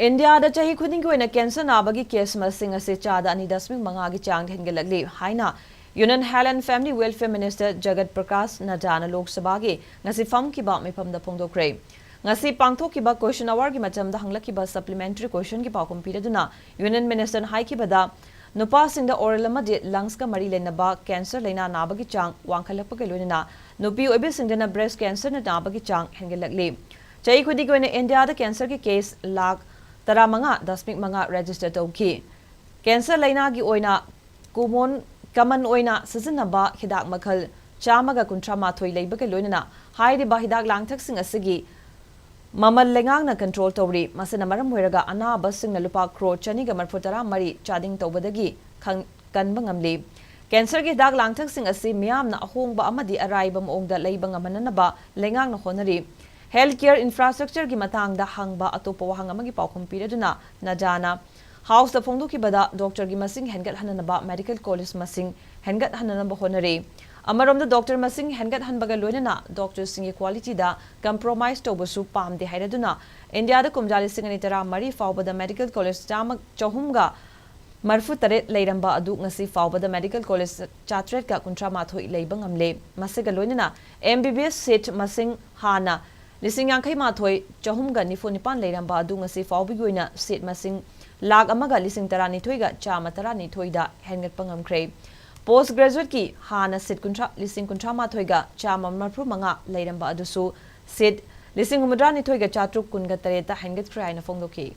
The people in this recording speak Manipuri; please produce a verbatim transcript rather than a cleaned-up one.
ꯏꯟꯗꯤꯌꯥꯗ ꯆꯍꯤ ꯈꯨꯗꯤꯡꯒꯤ ꯑꯣꯏꯅ ꯀꯦꯟꯁꯔ ꯅꯥꯕꯒꯤ ꯀꯦꯁ ꯃꯁꯤꯡ ꯑꯁꯤ ꯆꯥꯗ ꯑꯅꯤ ꯗꯁꯃꯤꯛ ꯃꯉꯥꯒꯤ ꯆꯥꯡꯗ ꯍꯦꯟꯒꯠꯂꯛꯂꯤ ꯍꯥꯏꯅ Union Health and Family Welfare Minister Jagat Prakash Nadda ꯅ ꯂꯣꯛ ꯁꯚꯥꯒꯤ ꯉꯁꯤ ꯐꯝꯈꯤꯕ ꯃꯤꯐꯝꯗ ꯐꯣꯡꯗꯣꯛꯈ꯭ꯔꯦ꯫ ꯉꯁꯤ ꯄꯥꯡꯊꯣꯛꯈꯤꯕ question hour ꯒꯤ ꯃꯇꯝꯗ ꯍꯪꯂꯛꯈꯤꯕ supplementary question ꯒꯤ ꯄꯥꯎꯈꯨꯝ ꯄꯤꯔꯗꯨꯅ Union Minister ꯅ ꯍꯥꯏꯈꯤꯕꯗ, ꯅꯨꯄꯥꯁꯤꯡꯗ oral ꯑꯃꯗꯤ lungs ꯀ ꯃꯔꯤ ꯂꯩꯅꯕ ꯀꯦꯟꯁꯔ ꯂꯩꯅꯥ ꯅꯥꯕꯒꯤ ꯆꯥꯡ ꯋꯥꯡꯈꯠꯂꯛꯄꯒ ꯂꯣꯏꯅꯅ ꯅꯨꯄꯤ ꯑꯣꯏꯕꯤꯁꯤꯡꯗꯅ breast cancer ꯅ ꯅꯥꯕꯒꯤ ꯆꯥꯡ ꯍꯦꯟꯒꯠꯂꯛꯂꯤ꯫ ꯆꯍꯤ ꯈꯨꯗꯤꯡꯒꯤ ꯑꯣꯏꯅ ꯏꯟꯗꯤꯌꯥꯗ ꯀꯦꯟꯁꯔꯒꯤ ꯀꯦꯁ ꯂꯥꯈ ꯇꯔꯥꯃꯉꯥ ꯗꯁꯃꯤꯛ ꯃꯉꯥ register ꯇꯧꯈꯤ꯫ ꯀꯦꯟꯁꯔ ꯂꯩꯅꯥꯒꯤ ꯑꯣꯏꯅ common, common ꯑꯣꯏꯅ ꯁꯤꯖꯤꯟꯅꯕ ꯍꯤꯗꯥꯛ ꯃꯈꯜ ꯆꯥꯝꯃꯒ ꯀꯨꯟꯊ꯭ꯔꯥ ꯃꯥꯊꯣꯏ ꯂꯩꯕꯒ ꯂꯣꯏꯅꯅ ꯍꯥꯏꯔꯤꯕ ꯍꯤꯗꯥꯛ ꯂꯥꯡꯊꯛꯁꯤꯡ ꯑꯁꯤꯒꯤ ꯃꯃꯜ ꯂꯩꯉꯥꯛꯅ control ꯇꯧꯔꯤ꯫ ꯃꯁꯤꯅ ꯃꯔꯝ ꯑꯣꯏꯔꯒ ꯑꯅꯥꯕꯁꯤꯡꯅ ꯂꯨꯄꯥ ꯀ꯭ꯔꯣꯔ ꯆꯅꯤꯒ ꯃꯔꯤꯐꯨ ꯇꯔꯥ ꯃꯔꯤ ꯆꯥꯗꯤꯡ ꯇꯧꯕꯗꯒꯤ ꯈꯪ-, ꯀꯟꯕ ꯉꯝꯂꯤ꯫ ꯀꯦꯟꯁꯔꯒꯤ ꯍꯤꯗꯥꯛ ꯂꯥꯡꯊꯛꯁꯤꯡ ꯑꯁꯤ ꯃꯤꯌꯥꯝꯅ ꯑꯍꯣꯡꯕ ꯑꯃꯗꯤ ꯑꯔꯥꯏꯕ ꯃꯑꯣꯡꯗ ꯂꯩꯕ ꯉꯝꯍꯟꯅꯅꯕ ꯂꯩꯉꯥꯛꯅ ꯍꯣꯠꯅꯔꯤ꯫ Health care infrastructure ꯒꯤ ꯃꯇꯥꯡꯗ ꯍꯪꯕ ꯑꯇꯣꯞꯄ ꯋꯥꯍꯪ ꯑꯃꯒꯤ ꯄꯥꯎꯈꯨꯝ ꯄꯤꯔꯗꯨꯅ ꯅꯗꯥꯅ House ꯇ ꯐꯣꯡꯗꯣꯛꯈꯤꯕꯗ, doctor ꯒꯤ ꯃꯁꯤꯡ ꯍꯦꯟꯒꯠꯍꯟꯅꯅꯕ medical college ꯃꯁꯤꯡ ꯍꯦꯟꯒꯠꯍꯟꯅꯅꯕ ꯍꯣꯠꯅꯔꯤ꯫ ꯑꯃꯔꯣꯝꯗ, doctor ꯃꯁꯤꯡ ꯍꯦꯟꯒꯠꯍꯟꯕꯒ ꯂꯣꯏꯅꯅ doctor ꯁꯤꯡꯒꯤ quality ꯗ compromise ꯇꯧꯕꯁꯨ ꯄꯥꯝꯗꯦ ꯍꯥꯏꯔꯗꯨꯅ, ꯏꯟꯗꯤꯌꯥꯗ ꯀꯨꯝꯖꯥ ꯂꯤꯁꯤꯡ ꯑꯅꯤ ꯇꯔꯥꯃꯔꯤ ꯐꯥꯎꯕꯗ medical college ꯆꯥꯝꯃ, ꯆꯍꯨꯝꯒ ꯃꯔꯤꯐꯨ ꯇꯔꯦꯠ ꯂꯩꯔꯝꯕ ꯑꯗꯨ ꯉꯁꯤ ꯐꯥꯎꯕꯗ medical college ꯆꯥꯇ꯭ꯔꯦꯠꯀ ꯀꯨꯟꯊ꯭ꯔꯥ ꯃꯥꯊꯣꯏ ꯂꯩꯕ ꯉꯝꯂꯦ꯫ ꯃꯁꯤꯒ ꯂꯣꯏꯅꯅ M B B S seat ꯃꯁꯤꯡ ꯍꯥꯟꯅ ꯂꯤꯁꯤꯡ ꯌꯥꯡꯈꯩ ꯃꯥꯊꯣꯏ ꯆꯍꯨꯝꯒ ꯅꯤꯐꯨ ꯅꯤꯄꯥꯟ ꯂꯩꯔꯝꯕ ꯑꯗꯨ ꯉꯁꯤ ꯐꯥꯎꯕꯒꯤ ꯑꯣꯏꯅ seat ꯃꯁꯤꯡ ꯂꯥꯈ ꯑꯃꯒ ꯂꯤꯁꯤꯡ ꯇꯔꯥꯅꯤꯊꯣꯏꯒ ꯆꯥꯝꯃ ꯇꯔꯥꯅꯤꯊꯣꯏꯗ ꯍꯦꯟꯒꯠꯄ ꯉꯝꯈ꯭ꯔꯦ꯫ Post graduate ꯀꯤ ꯍꯥꯟꯅ seat ꯀꯨꯟꯊ꯭ꯔꯥ, ꯂꯤꯁꯤꯡ ꯀꯨꯟꯊ꯭ꯔꯥ ꯃꯥꯊꯣꯏꯒ ꯆꯥꯝꯃ ꯃꯔꯤꯐꯨ ꯃꯉꯥ ꯂꯩꯔꯝꯕ ꯑꯗꯨꯁꯨ seat ꯂꯤꯁꯤꯡ ꯍꯨꯝꯐꯨꯇꯔꯥ ꯅꯤꯊꯣꯏꯒ ꯆꯥꯇ꯭ꯔꯨꯛ ꯀꯨꯟꯒ ꯇꯔꯦꯠꯇ ꯍꯦꯟꯒꯠꯈ꯭ꯔꯦ ꯍꯥꯏꯅ ꯐꯣꯡꯗꯣꯛꯈꯤ꯫